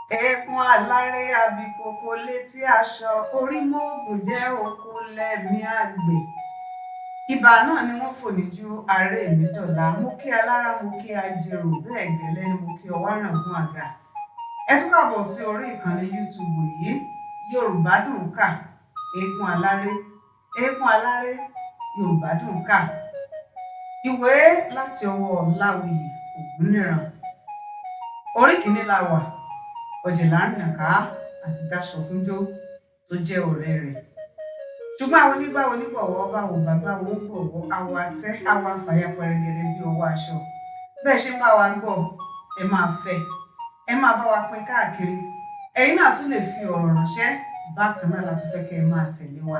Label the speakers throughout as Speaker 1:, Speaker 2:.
Speaker 1: Eékún aláré abíkókó létí aṣọ orí mọ́ọ̀gùn jẹ́ oko lẹ́mí àgbẹ̀. Ibà náà ni wọ́n fò níjú aré mi dọ̀la. Mo kí alára, mo kí ajérò, bẹ́ẹ̀ gẹ́lẹ́ ni mo kí ọwárangún àga. Ẹ tún káàbọ̀ sí orí ìkànnì YouTube yìí, Yorùbá Dùn Kà, Eékún Aláré, Eékún Aláré, Yorùbá Dùn Kà. Ìwé láti ọwọ́ Láwùyí Ògúnníran. Orí kìíní la wà, Ọ̀jẹ̀lárìnàká àti Dáṣọfúnjó tó jẹ́ ọ̀rẹ́ rẹ̀. Ṣùgbọ́n àwọn onígbàwọ̀ onígbọ̀wọ́ báwo bá gbàwọ̀ ń gbọ̀wọ́, àwọ̀ àtẹ́ àwọ̀ àfàyà pẹrẹgẹdẹ bí ọwọ́ aṣọ. Bẹ́ẹ̀ ṣe ń bá wa gbọ́, ẹ máa fẹ́, ẹ máa bá wa pín káàkiri. Ẹ̀yin náà tún lè fi ọ̀rọ̀ ránṣẹ́. Bákan náà la tún fẹ́ kẹ́ ẹ máa tẹ̀lé wa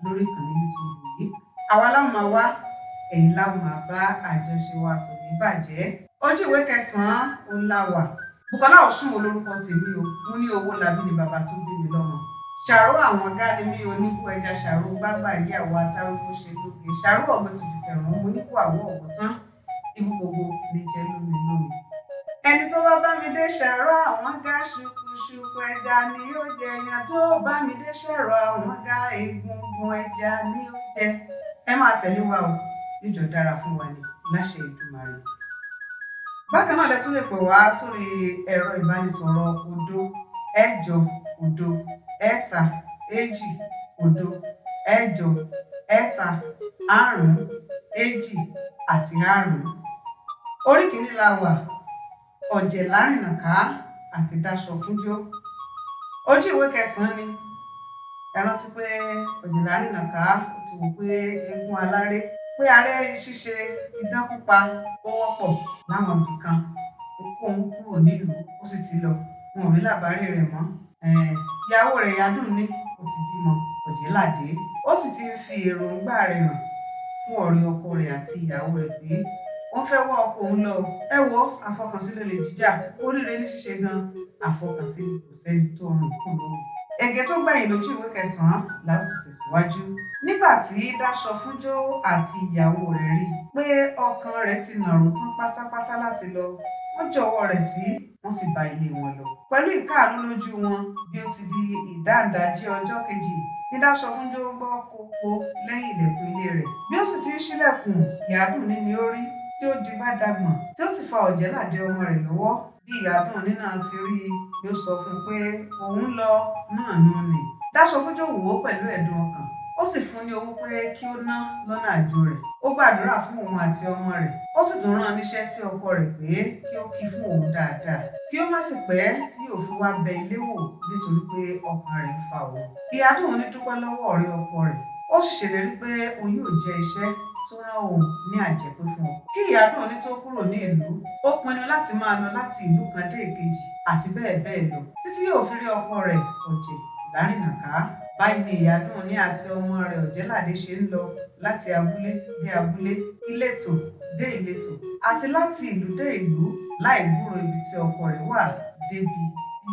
Speaker 1: lórí ìkànnì YouTube yìí. Àwa láwọn máa wá, ẹ̀yin láwọn máa bá, àjọṣe wa kò ní bàjẹ́. Ojú ìwé kẹsàn-án ó la wà. Bùkọ́lá Ọ̀ṣun olórúkọ tèmi o. Mo ní owó labí ni bàbá tó bí mi lọ́mọ. Ṣàró àwọn gáni mi oníkú ẹja, ṣàró gbágbà ìyàwó atárúgbó ṣe lóge, ṣàró ọ̀gbẹ́ tuntun tẹ̀rùn mo níkú àwọ̀ ọ̀gbọ̀n tán ibú gbogbo ní jẹ́ lómi lómi. Ẹni tó bá bá mi dé ṣàró àwọn gá, ṣùkúṣùkú ẹja ni ó jẹ. Ẹyàn tó bá mi dé ṣàró àwọn gá, egungun ẹja ni ó jẹ. Ẹ máa tẹ̀lé wa o, níjọ dára fún wa ni láṣẹ Èdùmàrè. Bákan náà lẹ tún lè pè wá sórí ẹ̀rọ ìbánisọ̀rọ̀ 080 03 083 5 2 5. Orí kìíní la wà, Ọ̀jẹ̀lárìnàká àti Dáṣọfúnjó. Ojú ìwé kẹsàn-án ni. Ẹ rántí pé Ọ̀jẹ̀lárìnàká ó ti wò pé eégún aláré, pé aré ṣíṣe idán pípa ó wọ́pọ̀ láwọn ibì kan, ó kó òun kúrò nílùú, ó sì ti lọ, wọn ò rí làbárí rẹ̀ mọ́. Ìyàwó rẹ̀ Ìyádùn ní ó ti bímọ Ọ̀jẹ̀ládé, ó sì ti ń fi èròǹgbà rẹ̀ hàn fún ọ̀rẹ́ ọkọ rẹ̀ àti ìyàwó rẹ̀ pé wọ́n fẹ́ wá ọkọ òun lọ. Ẹ wo, àfọkànsí ló lè jíjà oríire ní ṣíṣe gan, àfọkànsí ni kò sẹ́ni tó rìn kùn lóhùn. Ègé tó gbẹ̀yìn lójú ìwé kẹsàn-án la ó ti tẹ̀síwájú. Nígbà tí Dáṣọfúnjó àti ìyàwó rẹ̀ rí i pé ọkàn rẹ̀ ti nàró tán pátápátá láti lọ, wọ́n jọ̀wọ́ rẹ̀ sí, wọ́n sì bá ilé wọn lọ. Pẹ̀lú ìkáàánú lójú wọn, bí ó ti di ìdáǹdájí ọjọ́ kejì ní Dáṣọfúnjó gbọ́ kókó lẹ́yìn ilẹ̀kùn ilé rẹ̀. Bí ó sì ti ń ṣílẹ̀kùn, Ìyádùn ní ó rí tí ó di bádàgbọ̀n tí ó sì fa Ọ̀jẹ̀ládé ọmọ rẹ̀ lọ́wọ́. Bí Ìyádùn náà ti rí i ni ó sọ fún un pé òun lọ náà nù ni. Dáṣọfúnjó wò ó pẹ̀lú ẹ̀dùn ọkàn, ó sì fún un ní owó pé kí ó ná lọ́nà àjò rẹ̀. Ó gbàdúrà fún òun àti ọmọ rẹ̀, ó sì tún rán an níṣẹ́ sí ọkọ rẹ̀ pé kí ó kí fún òun dáadáa, kí ó má sì pẹ́ tí yóò fi wá bẹ ilé wò nítorí pé ọkàn rẹ̀ ń fa òun. Ìyádùn ní dúpẹ́ lọ́wọ́ ọ̀rẹ́ ọkọ rẹ̀, ó sì ṣèlérí pé òun yóò jẹ́ iṣẹ́ tó rán òun ní àjẹpé fún ọkọ. Kí Ìyádùn ní tó kúrò ní ìlú, ó pinnu láti máa lọ láti ìlú kan dé èkejì àti bẹ́ẹ̀ bẹ́ẹ̀ lọ títí yóò fi rí ọkọ rẹ̀ Ọ̀jẹ̀lárìnàká. Báyìí ni Ìyádùn ní àti ọmọ rẹ̀ Ọ̀jẹ̀ládé ṣe ń lọ láti abúlé dé abúlé, ìletò dé ìletò àti láti ìlú dé ìlú láì gbúròó ibi tí ọkọ rẹ̀ wà débi tí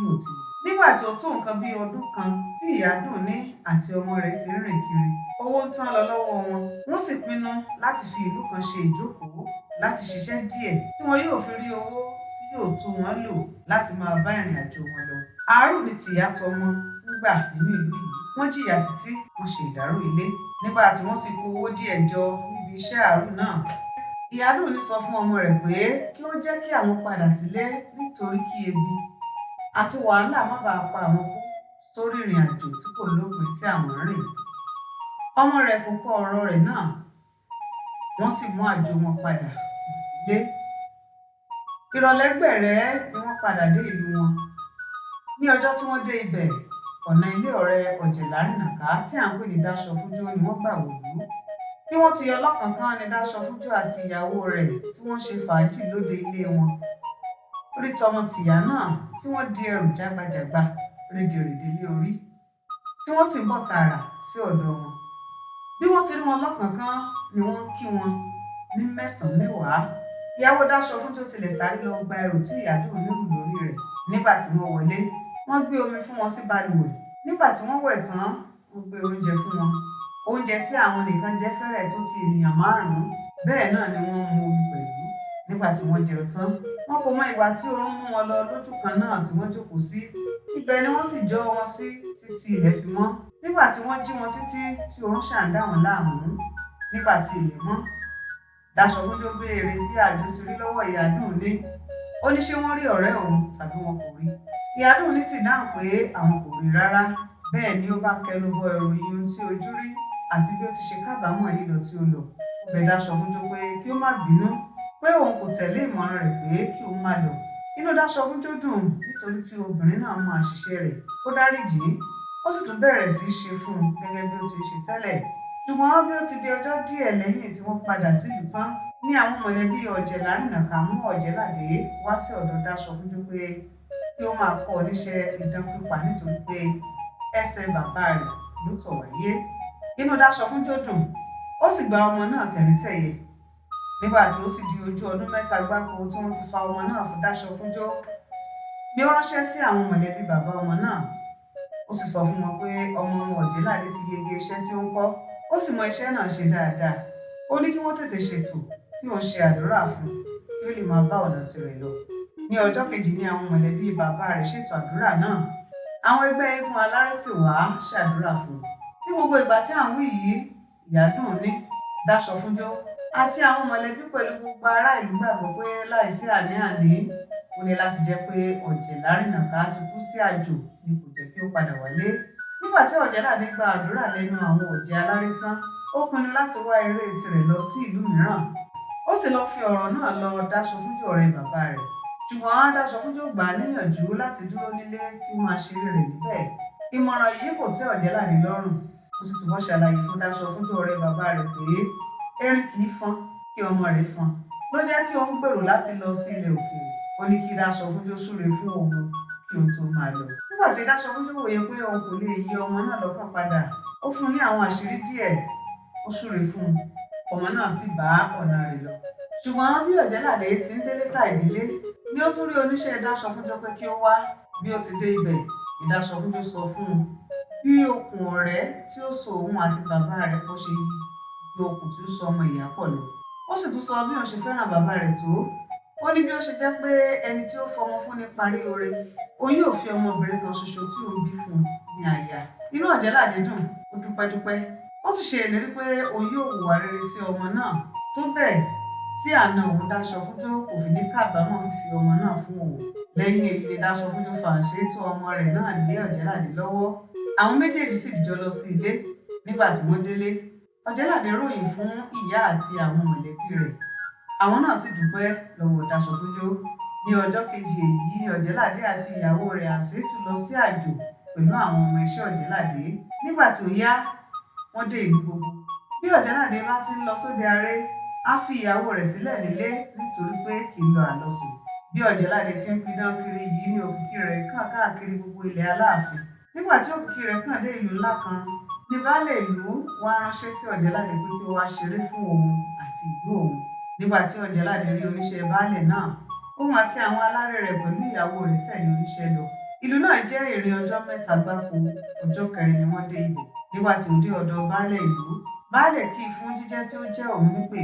Speaker 1: yóò ti lọ. Nígbà tí ó tó nǹkan bí ọdún kan tí Ìyádùn ní àti ọmọ rẹ̀ ti ń rìn kiri, owó ń tán lọ lọ́wọ́ wọn, wọ́n sì pinnu láti fi ìlú kan ṣe ìjókòó láti ṣiṣẹ́ díẹ̀ tí wọn yóò fi rí owó tí yóò tó wọn lò láti máa bá ìrìn àjò wọn lọ. Àárò ni tìyá tọmọ ń gbà nínú ìlú yìí. Wọ́n jìyà títí wọ́n ṣe ìdárò ilé. Nígbà tí wọ́n sì kó owó díẹ̀ jọ níbi iṣẹ́ àárò náà, Ìyádùn ní sọ fún ọmọ rẹ̀ pé kí ó jẹ́ kí àwọn padà sílé nítorí kí ebi àti wàhálà má bàa pa àwọn kú sórí ìrìn àjò tí kò lópin tí àwọn ń rìn. Ọmọ rẹ̀ kò kọ ọ̀rọ̀ rẹ̀ náà, wọ́n sì mú àjò wọn padà sílé. Ìrọ̀lẹ́ gbẹ̀rẹ́ ni wọ́n padà dé ìlú wọn. Ní ọjọ́ tí wọ́n dé ibẹ̀, ọ̀nà ilé ọ̀rẹ́ Ọ̀jẹ̀lárìnàká tí à ń pè ní Dáṣọfúnjó ni wọ́n gbà wọ̀lú. Bí wọ́n ti yọ lọ́kànkán ní Dáṣọfúnjó àti ìyàwó rẹ̀ tí wọ́n ṣe fàájì lóde ilé wọn. Rí tọmọ tìyá náà tí wọ́n di ẹrù jágbajàgba rédèrèdè lé orí, tí wọ́n sì ń bọ̀ tààrà sí ọ̀dọ̀ wọn. Bí wọ́n ti rí wọn lọ́kànkán ni wọ́n ń kí wọn ní mẹ́sàn-án mẹ́wàá. Ìyàwó Dáṣọfúnjó tilẹ̀ sáré lọ gba ẹrù tí Ìyádùn nírù lórí rẹ̀. Nígbà tí wọ́n wọlé, wọ́n gbé omi fún wọn sí balùwẹ̀. Nígbà tí wọ́n wẹ̀ tán, wọ́n gbé oúnjẹ fún wọn. Oúnjẹ tí àwọn nìkan jẹ fẹ́rẹ̀ tó ti ènìyàn márùn-ún. Bẹ́ẹ̀ náà ni wọ́n mu omi pẹ̀lú. Nígbà Nígbà tí wọ́n jẹun tán, wọn kò mọ ìgbà tí oorun mú wọn lọ lójú kan náà tí wọ́n jókòó sí. Ibẹ̀ ni wọ́n sì jọ́ wọn sí títí ilẹ̀ fi mọ́. Nígbà tí wọ́n jí wọn títí tí oorun ṣà ń dà wọ́n láàmú. Nígbà tí ilẹ̀ mọ́, Dáṣọfúnjó béèrè bí àjò ti rí lọ́wọ́ Ìyádùnní. Ó ní ṣé wọ́n rí ọ̀rẹ́ òun tàbí wọn kò rí. Ìyádùnní sì dáhùn pé àwọn kò rí rárá. Bẹ́ẹ̀ ni ó bá kẹnu bọ ìròyìn ohun tí ojú rí àti bí ó ti ṣe kábàámọ̀ lílọ tí ó lọ. Ó bẹ Dáṣọfúnjó pé kí ó má bínú pé òun kò tẹ̀lé ìmọ̀ràn rẹ̀ pé kí òun má lọ. Inú Dáṣọfúnjó dùn nítorí tí obìnrin náà mọ àṣìṣe rẹ̀. Ó dáríjì í, ó sì tún bẹ̀rẹ̀ sí í ṣe fún un gẹ́gẹ́ bí ó ti ń ṣe tẹ́lẹ̀. Ṣùgbọ́n bí ó ti di ọjọ́ díẹ̀ lẹ́yìn tí wọ́n padà sílùú tán ní àwọn mọ̀lẹ́bí Ọ̀jẹ̀lárìnàká mú Ọ̀jẹ̀ládé wá sí ọ̀dọ̀ Dáṣọfúnjó pé kí ó máa kọ́ ọ níṣẹ́ idán pípa nítorí pé ẹsẹ̀ bàbá rẹ̀ ló tọ̀ wáyé. Inú Dáṣọfúnjó dùn, ó sì gba ọmọ náà tẹ̀ríntẹ̀yẹ. Nígbà tí ó sì di ojú ọdún 3 gbáko tí wọ́n ti fa ọmọ náà fún Dáṣọfúnjó, ni ó ránṣẹ́ sí àwọn mọ̀lẹ́bí bàbá ọmọ náà. Ó sì sọ fún wọn pé ọmọ wọn Ọ̀jẹ̀ládé ti yege iṣẹ́ tí ó ń kọ́, ó sì mọ iṣẹ́ náà ṣe dáadáa. Ó ní kí wọ́n tètè ṣètò kí òun ṣe àdúrà fún un kí ó lè máa bá ọ̀nà tirẹ̀ lọ. Ní ọjọ́ kejì ni àwọn mọ̀lẹ́bí bàbá rẹ̀ ṣètò àdúrà náà. Àwọn ẹgbẹ́ eégún aláré sì wá ṣàdúrà fún un. Ní gbogbo ìgbà tí à ń wí yìí, Ìyádùnní, Dáṣọfúnjó àti àwọn mọ̀lẹ́bí pẹ̀lú gbogbo ará ìlú gbàgbọ́ pé láìsí àní-àní, ó ní láti jẹ́ pé Ọ̀jẹ̀lárìnàká ti kú sí àjò ni kò jẹ́ kí ó padà wálé. Nígbà tí Ọ̀jẹ̀ládé gba àdúrà lẹ́nu àwọn ọ̀jẹ̀ aláré tán, ó pinnu láti wá eré tirẹ̀ lọ sí ìlú mìíràn. Ó sì lọ fi ọ̀rọ̀ náà lọ Dáṣọfúnjó ọ̀rẹ́ bàbá rẹ̀. Ṣùgbọ́n Dáṣọfúnjó gbà á níyànjú láti dúró nílé kí ó máa ṣeré rẹ̀ níbẹ̀. Ìmọ̀ràn yìí kò tẹ́ Ọ̀jẹ̀ládé lọ́rùn. Ó sì túbọ̀ ṣàlàyé fún Dáṣọfúnjó ọ̀rẹ́ bàbá rẹ̀ pé erin kì í fọn kí ọmọ rẹ̀ fọn. Ló jẹ́ kí òun gbèrò láti lọ sí ilẹ̀ òkèèrè. Ó ní kí Dáṣọfúnjó súre fún òun kí òun tó máa lọ. Nígbà tí Dáṣọfúnjó wòye pé òun kò lè yí ọmọ náà lọ́kàn padà, ó fún un ní àwọn àṣírí díẹ̀, ó súre fún un. Ọmọ náà sì bá ọ̀nà rẹ̀ lọ. Ṣùgbọ́n bí Ọ̀jẹ̀ládé ti ń délé tà ìdílé, ni ó tún rí oníṣẹ́ Dáṣọfúnjó pé kí ó wá. Bí ó ti dé ibẹ̀, Dáṣọfúnjó sọ fún un bí okùn ọ̀rẹ́ tí ó so òun àti bàbá rẹ̀ pọ̀ ṣe yí ju okùn tí ó so ọmọ ìyá pọ̀ lọ. Ó sì tún sọ bí òun ṣe fẹ́ràn bàbá rẹ̀ tó. Ó ní bí ó ṣe jẹ́ pé ẹni tí ó fọmọ fún ní parí oore, òun yóò fi ọmọbìnrin kan ṣoṣo tí òun bí fún un ní aya. Inú Ọ̀jẹ̀ládé dùn, ó dúpẹ́ dúpẹ́. Ó sì ṣe ìlérí pé òun yóò hùwà rere sí ọmọ náà tó bẹ́ẹ̀ tí àna òun Dáṣọfúnjó kò fi ní kábàámọ̀ fífi ọmọ náà fún òun. Lẹ́yìn èyí ni Dáṣọfúnjó fa àṣetò ọmọ rẹ̀ náà lé Ọ̀jẹ̀ládé lọ́wọ́. Àwọn méjèèjì sì jọ lọ sí ilé. Nígbà tí wọ́n délé, Ọ̀jẹ̀ládé ròyìn fún ìyá àti àwọn mọ̀lẹ́bí rẹ̀. Àwọn náà sì dúpẹ́ lọ́wọ́ Dáṣọfúnjó. Ní ọjọ́ kejì èyí ni Ọ̀jẹ̀ládé àti ìyàwó rẹ̀ Àṣetù lọ sí àjò pẹ̀lú àwọn ọmọ iṣẹ́ Ọ̀jẹ̀ládé. Nígbà tí ó yá, wọ́n dé ìlú gbogbo. Bí Ọ̀jẹ̀ládé bá ti ń lọ sóde aré, á fi ìyàwó rẹ̀ sílẹ̀ nílé nítorí pé kì í lọ àlọsùn. Bí Ọ̀jẹ̀ládé ti ń pidán kiri yìí ní òkìkí rẹ̀ kàn káàkiri gbogbo ilẹ̀ Aláàfin. Nígbà tí òkìkí rẹ̀ kàn dé ìlú ńlá kan, ní baálé ìlú wá ránṣẹ́ sí Ọ̀jẹ̀ládé pé kí ó wá ṣeré fún òun àti ìlú òun. Nígbà tí Ọ̀jẹ̀ládé rí oníṣẹ́ baálẹ̀ náà, òun àti àwọn aláré rẹ̀ pẹ̀lú ìyàwó rẹ̀ tẹ̀lé oníṣẹ́ lọ. Ìlú náà jẹ́ ìrìn ọjọ́ 3 gbáko, ọjọ́ kẹrin ni wọ́n dé ibẹ̀. Nígbà tí ó dé ọ̀dọ̀ baálẹ̀ ìlú, baálẹ̀ kí i fún jíjẹ́ tí ó jẹ́ òun nípè.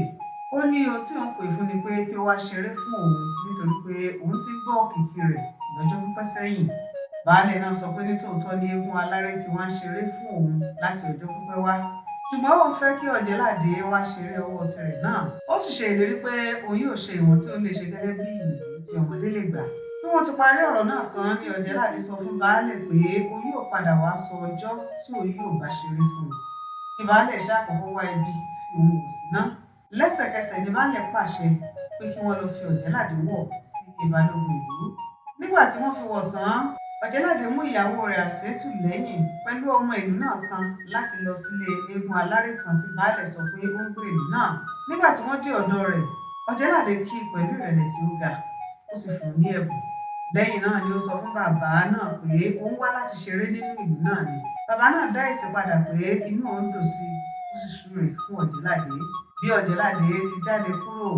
Speaker 1: Ó ní ohun tí òun pè fún ni pé kí ó wá ṣeré fún òun nítorí pé òun ti ń gbọ́ òkìkí rẹ̀ lọ́jọ́ pípẹ́ sẹ́yìn. Baálẹ̀ náà sọ pé nítòótọ́ ni eégún aláré ti wá ń ṣeré fún òun láti ọjọ́ pípẹ́ wá. Ṣùgbọ́n òun fẹ́ kí Ọ̀jẹ̀ládé wá ṣeré ọwọ́ tirẹ̀ náà. Ó sì ṣe ìlérí pé òun yóò ṣe ìwọ̀n tí ó lè ṣe gẹ́gẹ́ bí ìyànjú tí ọmọdé lè gbà. Bí wọ́n ti parí ọ̀rọ̀ náà tán ni Ọ̀jẹ̀ládé sọ fún baálẹ̀ pé òun yóò padà wá sọ ọjọ́ tí òun yóò bá ṣeré fún un. Kí baálẹ̀ ṣàkọ́kọ́ wá ibi fi òun wò sí ná. Lẹ́sẹ̀kẹsẹ̀ ni baálẹ̀ pàṣẹ pé kí wọ́n lọ fi Ọ̀jẹ̀ládé wọ̀ sí ilé balógun ìlú. Nígbà tí wọ́n fi wọ̀ tán, Ọ̀jẹ̀ládé mú ìyàwó rẹ̀ Àṣetù lẹ́yìn pẹ̀lú ọmọ ìlú náà kan láti lọ sílé eégún aláré kan tí baálẹ̀ sọ pé ó ń gbé ìlú náà. Nígbà tí wọ́n dé ọ̀dọ̀ rẹ̀, Ọ̀jẹ̀ládé kí i pẹ̀lú ìrẹ̀lẹ̀ tí ó ga, ó sì fún un ní ẹ̀bùn. Lẹ́yìn náà ni ó sọ fún bàbá náà pé òun wá láti ṣeré nínú ìlú náà ni. Bàbá náà dá èsì padà pé inú òun dùn sí i, ó sì súre fún Ọ̀jẹ̀ládé. Bí Ọ̀jẹ̀ládé ti jáde kúrò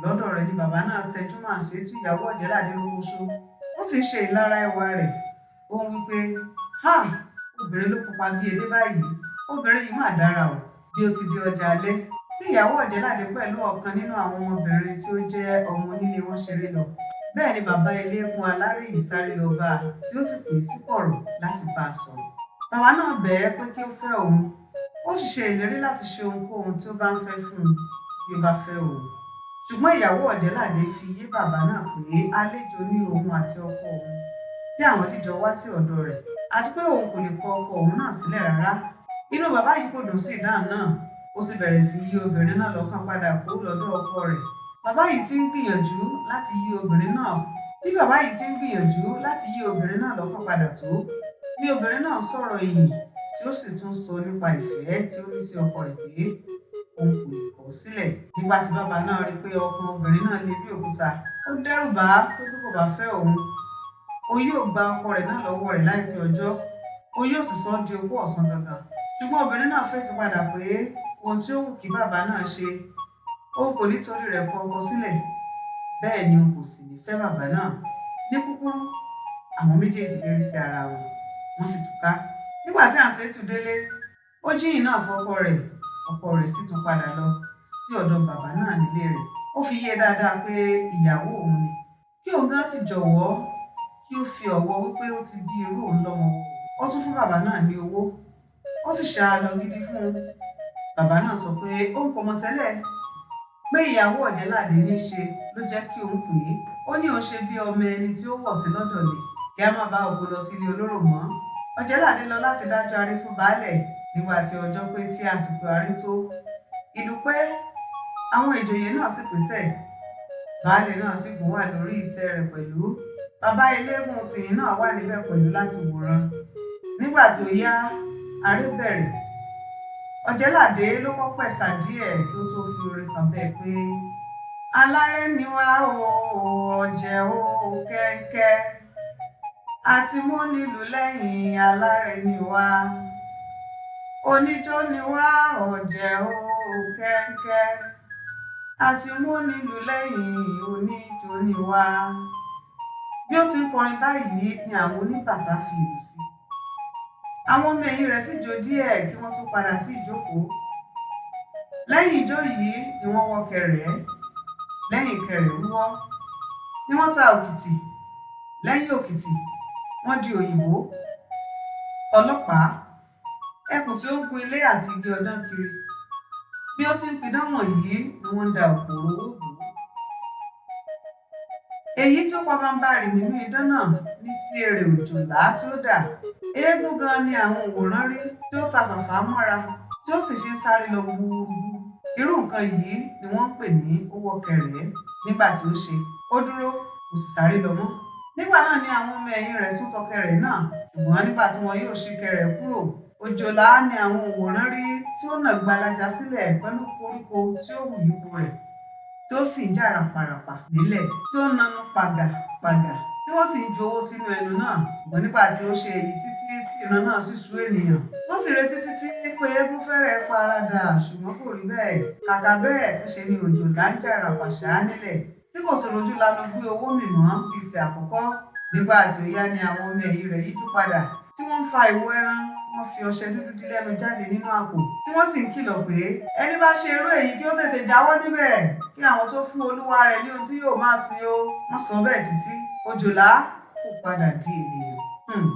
Speaker 1: lọ́dọ̀ rẹ̀ ni bàbá náà tẹjú mọ́ Àṣetù ìyàwó Ọ̀jẹ̀ládé rókóṣó. Ó sì ń ṣe ìlara ẹwà rẹ̀. Ó ń wí pé, "Ha! Obìnrin ló pupa bí edé báyìí. Obìnrin yìí mà dára o." Bí ó ti di ọjà alẹ́, Tí ìyàwó Ọ̀jẹ̀ládé pẹ̀lú ọ̀kan nínú àwọn ọmọbìnrin tí ó jẹ́ ọmọ onílé wọn ṣeré lọ. Bẹ́ẹ̀ ni bàbá eléégún aláré yìí sáré lọ bá a tí ó sì pè é sí kọ̀rọ̀ láti bá a sọ̀rọ̀. Bàbá náà bẹ̀ ẹ́ pé kí ó fẹ́ òun, ó sì ṣe ìlérí láti ṣe ohunkóhun tí ó bá ń fẹ́ fún un bí ó bá fẹ́ òun. Ṣùgbọ́n ìyàwó Ọ̀jẹ̀ládé fi yé bàbá náà pé àlejò ní òun àti ọkọ òun tí àwọn dìjọ wá sí ọ̀dọ̀ rẹ̀, àti pé òun kò lè kọ ọkọ òun náà sílẹ̀ rárá. Inú bàbá yìí kò dùn sí ìdáhùn náà, ó sì bẹ̀rẹ̀ sí yí obìnrin náà lọ́kàn padà kúrò lọ́dọ̀ ọkọ rẹ̀. Bàbá yìí ti ń gbìyànjú láti yí obìnrin náà bí bàbá yìí ti ń gbìyànjú láti yí obìnrin náà lọ́kàn padà tó ní obìnrin náà sọ̀rọ̀ ìyìn tí ó sì tún sọ nípa ìfẹ́ tí ó ní sí ọkọ rẹ̀ pé òun kò lè kọ̀ ọ́ sílẹ̀. Nígbà tí bàbá náà rí pé ọkàn obìnrin náà le bí òkúta, ó dẹ́rù bà á pé bí kò bá fẹ́ òun, òun yóò gba ọkọ rẹ̀ náà lọ́wọ́ rẹ̀ láìpẹ́ ọjọ́, òun yóò sì sọ ọ́ di opó ọ̀sán gangan. Ṣùgbọ́n obìnrin náà fèsì padà pé ohun tí ó wù kí bàbá náà ṣe, òun kò nítorí rẹ̀ kọ ọkọ sílẹ̀, bẹ́ẹ̀ ni òun kò sì ní fẹ́ bàbá náà. Ní kúkúrú, àwọn méjèèjì lérí sí ara wọn, wọ́n sì túká. Nígbà tí Àǹṣetù délé, ó jíyìn náà fọ́kọ rẹ̀, ọkọ rẹ̀ sì tún padà lọ sí ọ̀dọ̀ bàbá náà nílé rẹ̀. Ó fi yé dáadáa pé ìyàwó òun ni, kí òun gan sì jọ̀wọ́ kí ó fi ọ̀wọ̀ wípé ó ti bí irú òun lọ́mọ. Ó tún fún bàbá náà ní owó, ó sì ṣàlọ gidi fún un. Bàbá náà sọ pé òun kò mọ̀ tẹ́lẹ̀ pé ìyàwó Ọ̀jẹ̀ládé ní í ṣe ló jẹ́ kí òun pè é. Ó ní òun ṣe bí ọmọ ẹni tí ó wọ̀ sí lọ́dọ̀ ni, kí a má bá ògo lọ sílé olóró mọ́. Ọ̀jẹ̀ládé lọ láti dájọ́ aré fún baálẹ̀. Nígbà tí ọjọ́ pé tí àsìkò aré tó, ìlú pé àwọn ìjòyè náà sì pèsè. Baálẹ̀ náà sì gùn wà lórí ìtẹ́ rẹ̀ pẹ̀lú. Bàbá eléégún tìyín náà wà níbẹ̀ pẹ̀lú láti wòran. Nígbà tí ó yá, aré bẹ̀rẹ̀. Ọ̀jẹ̀ládé ló kọ́ pẹ̀sà díẹ̀ kí ó tó fi orin kan bẹ́ẹ̀ pé aláré ni wá o, ọ̀jẹ̀ o kẹ́ńkẹ́, àti mú nílùú lẹ́yìn aláré ni wá, oníjó ni wá, ọ̀jẹ̀ o kẹ́ńkẹ́, àti mú nílùú lẹ́yìn oníjó ni wá. Bí ó ti ń kọrin báyìí ni àwọn oníbàtà fi ìlù sí. Àwọn ọmọ ẹ̀yìn rẹ̀ sì jó díẹ̀ kí wọ́n tó padà sí ìjókòó. Lẹ́yìn ijó yìí ni wọ́n wọ́ kẹrẹ̀ẹ́. Lẹ́yìn kẹrẹ̀ẹ́ wíwọ́ ni wọ́n ta òkìtì. Lẹ́yìn òkìtì, wọ́n di òyìnbó, ọlọ́pàá, ẹkùn tí ó ń kun ilé àti igi ọdán kiri. Bí ó ti ń pidán wọ̀nyí ni wọ́n ń da òpòrò owó bò ó. Èyí tí ó pabambarì nínú idán náà ní ti èrè òjòlá tí ó dà. Eégún gan ni àwọn òǹwòrán rí tí ó ta fàfà mọ́ra tí ó sì fi ń sáré lọ gbúgbúrú. Irú nǹkan yìí ni wọ́n ń pè ní owó kẹrẹ̀ẹ́. Nígbà tí ó ṣe, ó dúró, kò sì sáré lọ mọ́. Nígbà náà ni àwọn ọmọ ẹ̀yìn rẹ̀ sún tọ kẹrẹ̀ẹ́ náà. Ṣùgbọ́n nígbà tí wọn yóò ṣí kẹrẹ̀ẹ́ kúrò, òjòlá ni àwọn òǹwòrán rí tí ó nà gbalaja sílẹ̀ pẹ̀lú koríko tí ó wù yípo rẹ̀, tí ó sì ń jà ràpàràpà nílẹ̀, tí ó ń nanu pàgàpàgà, tí wọ́n sì ń ju owó sínú ẹnu náà. Ṣùgbọ́n nígbà tí ó ṣe èyí títí tí ìran náà sì sú ènìyàn, wọ́n sì retí títí pé eégún fẹ́rẹ̀ẹ́ paradà, ṣùgbọ́n kò rí bẹ́ẹ̀. Kàkà bẹ́ẹ̀, ńṣe ni òjòlá ń jà ràpàṣá nílẹ̀, tí kò sì rojú lanu gbé owó mì mọ́ bíi ti àkọ́kọ́. Nígbà tí ó yá ni àwọn ọmọ ẹ̀yìn rẹ̀ yíjú padà, tí wọ́n ń fa ìwo ẹran, wọ́n fi ọṣẹ dúdú dí lẹ́nu jáde nínú àpò, tí wọ́n sì ń kìlọ̀ pé ẹni bá ṣe irú èyí kí ó tètè jáwọ́ níbẹ̀, kí àwọn tó fún olúwa rẹ̀ ní ohun tí yóò máa sin o. Wọ́n sọ bẹ́ẹ̀ títí òjòlá kò padà di ènìyàn.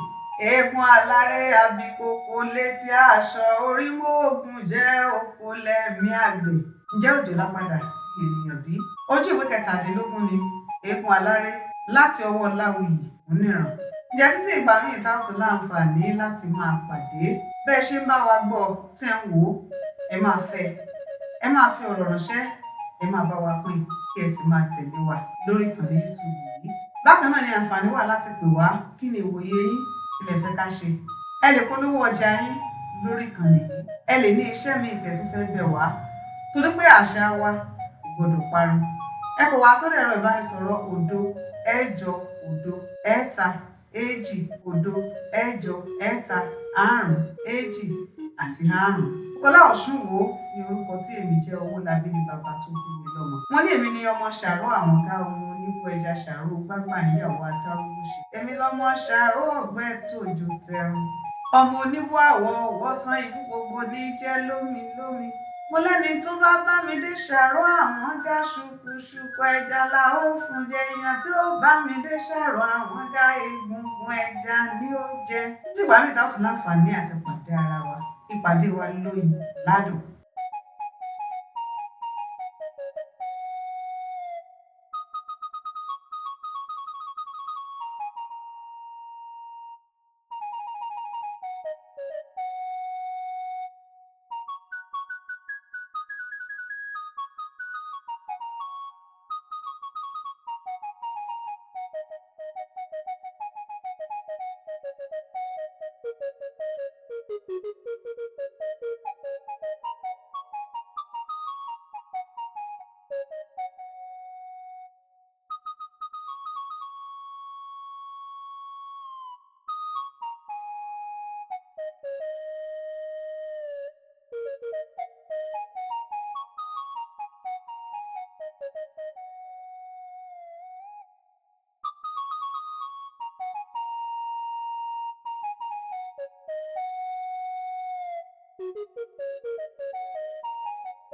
Speaker 1: Eégún aláré abikoko létí aṣọ orí mọ́ọ̀gùn jẹ́ oko lẹ́mí àgbẹ̀. Ǹjẹ́ òjòlá padà di ènìyàn bí? Ojú ìwé 23 ni Eégún aláré láti ọwọ́ Láwùyí Oníran. Ǹjẹ́ títí ìgbà míì tá ò tún láǹfààní láti máa pàdé, bẹ́ẹ̀ ṣe ń bá wa gbọ́ tẹ́ ń wò ó, ẹ máa fẹ́, ẹ máa fi ọ̀rọ̀ ránṣẹ́, ẹ máa bá wa pín, kí ẹ sì máa tẹ̀lé wa lórí ìkànnì YouTube yìí. Bákan náà ni àǹfààní wà láti pè wá. Kí ni ìwòye yín? Kí lẹ fẹ́ ká ṣe? Ẹ lè polówó ọjà yín lórí ìkànnì yìí. Ẹ lè ní iṣẹ́ míì tẹ́ tún fẹ́ bẹ̀ wá, torí pé àṣà wa kò gbọdọ̀ parun. Ẹ pè wá sórí ẹ̀rọ ìbánisọ̀rọ̀ 0 8 0 3 2 0 8 3 5 2 àti 5. Kọ́lá Ọ̀ṣunwó ni orúkọ tí èmi jẹ́. Owólabí ni bàbá tó bí mi lọ́mọ. Wọ́n ní èmi ni ọmọ ṣàró àwọn ká ọmọ oníkó ẹja ṣàró gbágbà níyàwó atáwọ́ṣe. Èmi lọ́mọ ṣàró ọ̀gbẹ́ tòjò tẹrun. Ọmọ oníbó àwọ̀ ọ̀wọ́ tán ikú gbogbo ní jẹ́ lómi lómi. Mo lẹ́ni tó bá bá mi dé ṣàrọ̀ àwọn gá ṣùkùṣùkù ẹja la ó fún jẹ, èèyàn tí ó bá mi dé ṣàrọ̀ àwọn gá egungun ẹja ni ó jẹ. Títí ìgbà míì tá a tún láǹfààní àti pàdé ara wa, ìpàdé wa lóyin ládùn.
Speaker 2: Thank you.